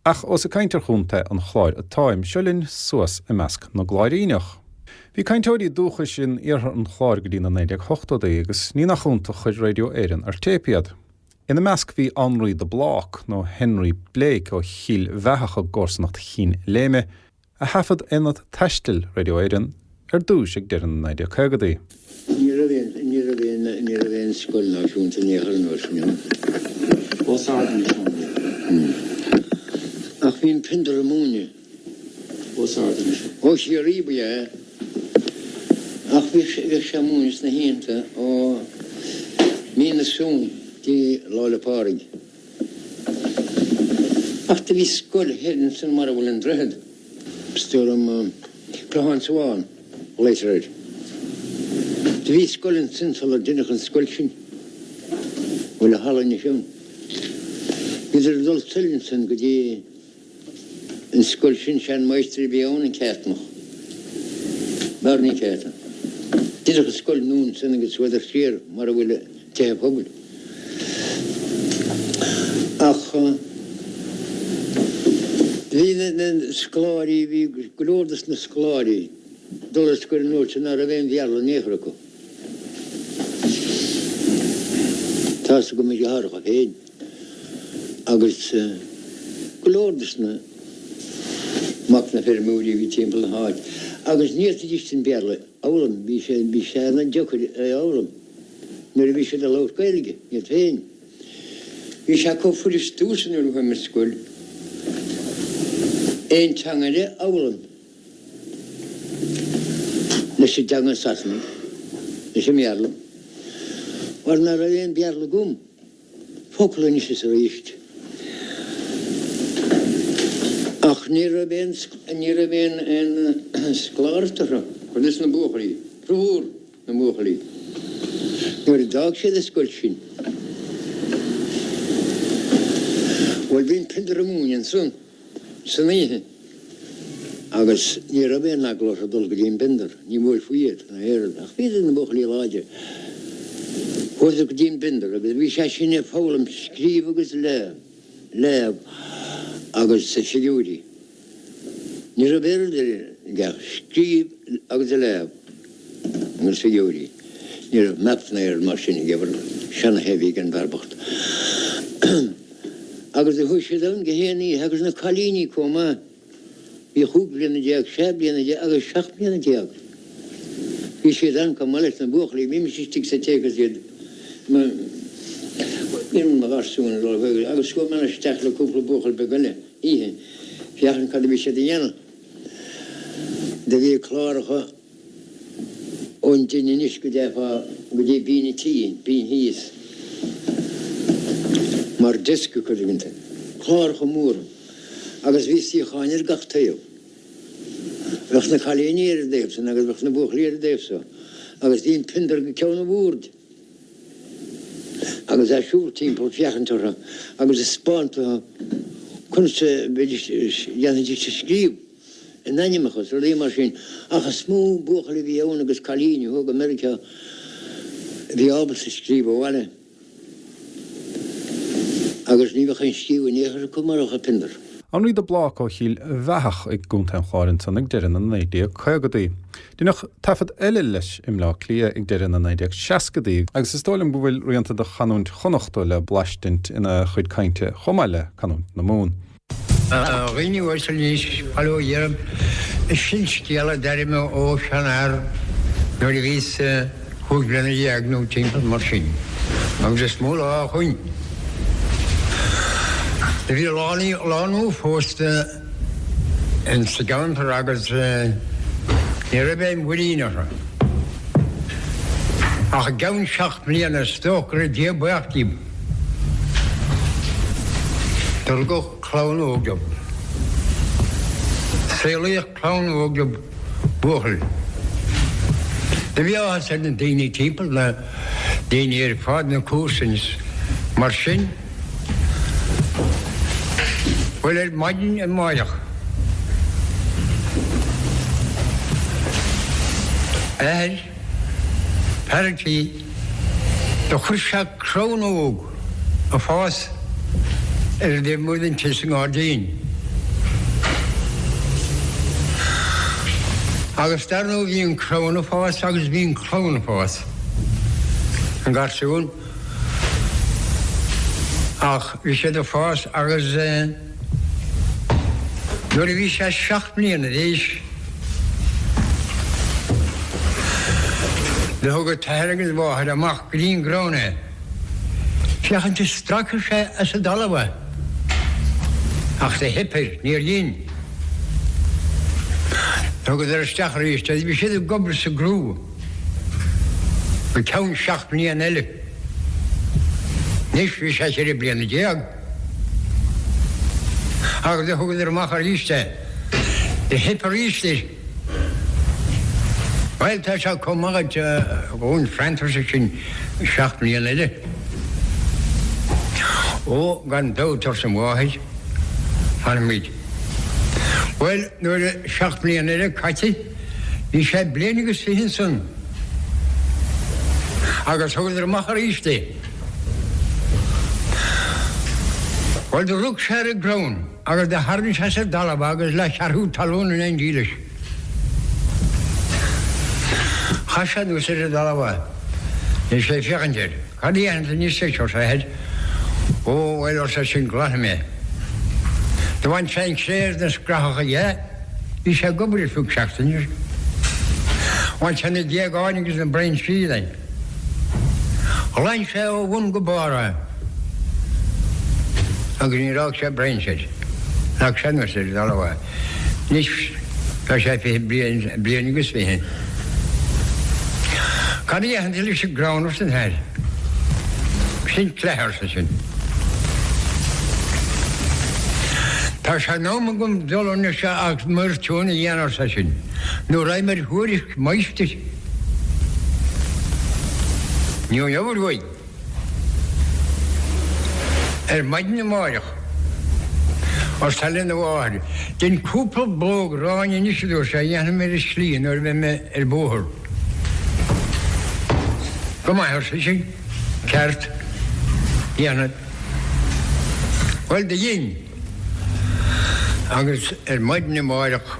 Ach ós ag caint ar Chontae an Chláir atáim, seo linn suas i measc na gCláiríneach. Bhí cainteoirí dúchais in iarthar an Chláir go dtí na 1980idí agus ní nach iontach chuir Radio Éireann ar téip iad. Ina measc bhí Annraoi de Blác, nó Henry Blake ó Chill Bheathach i gcomharsanacht Chinn Léime, a thaifead Aonad Taistil Radio Éireann ar dtús ag deireadh na 1950idí. Ní raibh aon, ní raibh aon, ní raibh aon scoil náisiúnta in aon chor an uair sin ann. Os ard anois ann. Ach bhí an Piondar ag múineadh. Os ard anois. Ó Chiarraí ba ea é. Ach bhíodh sé, bhíodh sé ag múineadh sna hoícheanta ó mí na Samhna dtí Lá 'le Pádraig. Ach do bhí scoil thoir ansan mar a bhfuil an droichead. Is dóigh liom Clochán Sabhán a ghlaotar air. Do bhí scoil ansan sular deineadh an scoil sin. Bhfuil a halla anois ann. Bhíodar ag dul soir ansan go dtí An scoil sin, sean-mháistir a bhí ann, an Ceartnach, Barney Carton. Deineadh an scoil nua ansan agus chuadar siar mar a bhfuil tithe pobail. Ach bhí na scoláirí, bhí go leor dos na scoláirí ag dul ar scoil an uair sin ná raibh aon Bhéarla in aon chor acu. Tá's agam mo dheartháireacha féin. agus go leor de na mac na feirmeoirí a bhí timpeall na háite agus ní fhéadfaidís an Béarla a fhoghlaim, bhí sé bhí sé ana-deacair é a fhoghlaim nuair a bhí siad ag labhairt Gaeilge iad féin. Bhí sé chomh fuirist domhsa nuair a chuaigh mé ar scoil aon teanga eile a fhoghlaim leis an dteanga Sasanaigh, leis an mBéarla, mar ná raibh aon Bhéarla agam. Focal anois is arís. Ach ní raibh aon, ní raibh aon, aon scoláireacht orthu, cuid de na buachaillí, formhór na mbuachaillí, nuair a d'fhág siad an scoil sin. Bhuel, bhí an Piondar ag múineadh ansan. san oíche agus ní raibh aon eagla orthu dul go dtí an bpiondar, ní bhuailfí iad ná aon rud, ach bhíodar na buachaillí láidre. Chuadar go dtí an bpiondar agus bhí sé sin ag foghlaim scríobh agus léamh agus figiúirí. Ní raibh aon rud eile aige ach scríobh agus léamh agus figiúirí. Ní raibh maths ná aon rud mar sin aige, seanathair a bhí ag an bhfear bocht. Agus do chuaigh siad ann gach aon oíche agus na cailíní comh maith. Bhí chúig bliana déag, sé bliana déag agus seacht mbliana déag. Bhí siad ann comh maith leis na buachaillí. Bhímis istigh sa tigh agus iad mo bhí mo gharsúin ag dul chuige agus chuaigh mé isteach le cúpla buachaill beag eile oíche féachaint cad a bhí siad a dhéanamh. Do bhí cláracha. ón dtine anois go dteifeá go dtí binn an tí, binn thíos, mar desk acu tuigeann tú. Cláracha móra agus bhí suíocháin ar gach taobh. Bheadh na cailíní ar an dtaobh san agus bheadh na buachaillí ar an dtaobh so agus bhí an piondar go ceann an bhoird agus é ag siúl timpeall féachaint orthu agus ag 'spáint dóibh conas a bheidís, dhéanfaidís a scríobh. a n-ainmneacha is rudaí mar sin, ach is mó buachaillí a bhí ann agus cailíní a chuaigh go Meiriceá a bhí ábalta scríobh abhaile agus ní bheadh aon scríobh in aon chor acu murach an Piondar. Annraoi de Blác ó Chill Bheathach i gContae an Chláir ansan ag deireadh na 1950idí. Deineadh taifead eile leis i mBleá Cliath ag deireadh na 1960idí agus is dóigh liom go bhfuil rianta de chanúint Chonnachta le blaistint ina chuid cainte chomh maith le canúint na Mumhan. A dhaoine uaisle anois, bail ó Dhia oraibh, sin scéal a d'airigh mé ó sheanfhear nuair a bhíos chúig bliana dhéag nó timpeall mar sin, agus is mó lá ó shoin. Do bhí lánú phósta in sa gceantar agus ní raibh aon mhuinín orthu. Ach i gceann seacht mbliana is dócha go raibh Dia buíoch díobh. Do rugadh clann óg dóibh. Saolaíodh clann óg dóibh, buachaill. Do bhí áthas ar na daoine timpeall, na daoine ar fad, na comharsain is mar sin. Bhuel, ar maidin amáireach, athair, fear an tí, Do chuir sé crann óg ag fás ar an dtaobh amuigh den tigh sa ngairdín. Agus dar ndóigh bhí an crann ag fás agus bhí an clann ag fás, an garsún. Ach bhí siad ag fás agus nuair a bhí sé seacht mbliana d'aois, do thug a t-athair agus a mháthair amach go dtí an gcrann é, féachaint an stracfadh sé as an dtalamh é. Ach do theip air, níor dhein. Thugadar isteach arís é. Bhí siad ag obair sa gcrú go ceann seacht mbliana eile. Anois bhí sé cheithre bliana déag. Agus do thugadar amach arís é. Do theip arís air. Bhuel, tá sé chomh maith duit dhúinn fanacht ansin seacht mbliana eile. Ó, gan dabht, arsa an mháthair, fanfaimid. Bhuel, nuair a seacht mbliana eile caite, bhí sé bliain agus fiche ansan agus thugadar amach arís é. Bhuel, do rug sé ar an gcrann agus do tharraing sé as an dtalamh é agus leathcheathrú talún in éindí leis. Chaith sé anuas ar an dtalamh é. Bhí sé ag féachaint air. Cad a dhéanfaidh tú anois leis, arsa a athair. Ó, bhuel, arsa eisean, glanfaidh mé. Do bhain sé an chré as na scrathacha dhe. Bhí sé ag obair ar feadh seachtaine. Bhain sé na géagáin agus na brainsí de. Ghlan sé ó bhun go barr é agus níor fhág sé brainse air. Leag sé anuas ar an dtalamh é. Anois tá sé 20 bliain, bliain agus 20. Cad a dhéanfaidh tú leis an gcrann arsa an t-athair. Sin cleith arsa sin. Tá sé in am agam dul anois agus m'fhoirtiún a dhéanamh arsa sin, nó raghaidh mé ar thuairisc máistir. Ní an obair uaidh. Ar maidin amáireach, arsa lena mháthair, dein cúpla blóg aráin anois, a dúirt sé, a dhéanfaidh mé ar an slí nuair a bheidh mé ar bóthar. Go maith, arsa sise, ceart, déanfad. Bhuel, do dhein. Agus ar maidin amáireach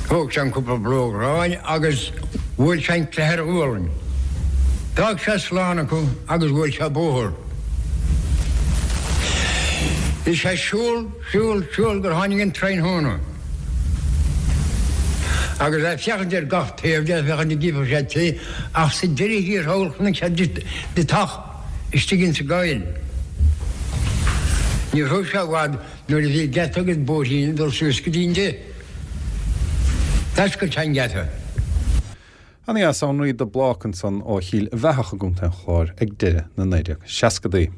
thóg sé an cúpla blóg aráin agus bhuail sé an cleith ar a ghualainn. D'fhág sé slán acu agus bhuail sé bóthar. Bhí sé ag siúl, siúl, siúl gur tháinig an tráthnóna. Agus é ag féachaint ar gach taobh de, féachaint an gcífeadh sé tigh, ach sa deireadh thiar thall chonaic sé deatach istigh insa gcoill. Ní raibh sé i bhfad nuair a bhí geata agus bóithrín ag dul suas go dtí an dtigh. D'oscail sé an geata. Ana-dheas Anraí de Blác ansan ó Chill Bheathach i gContae an Chláir ag deireadh na 1960idí.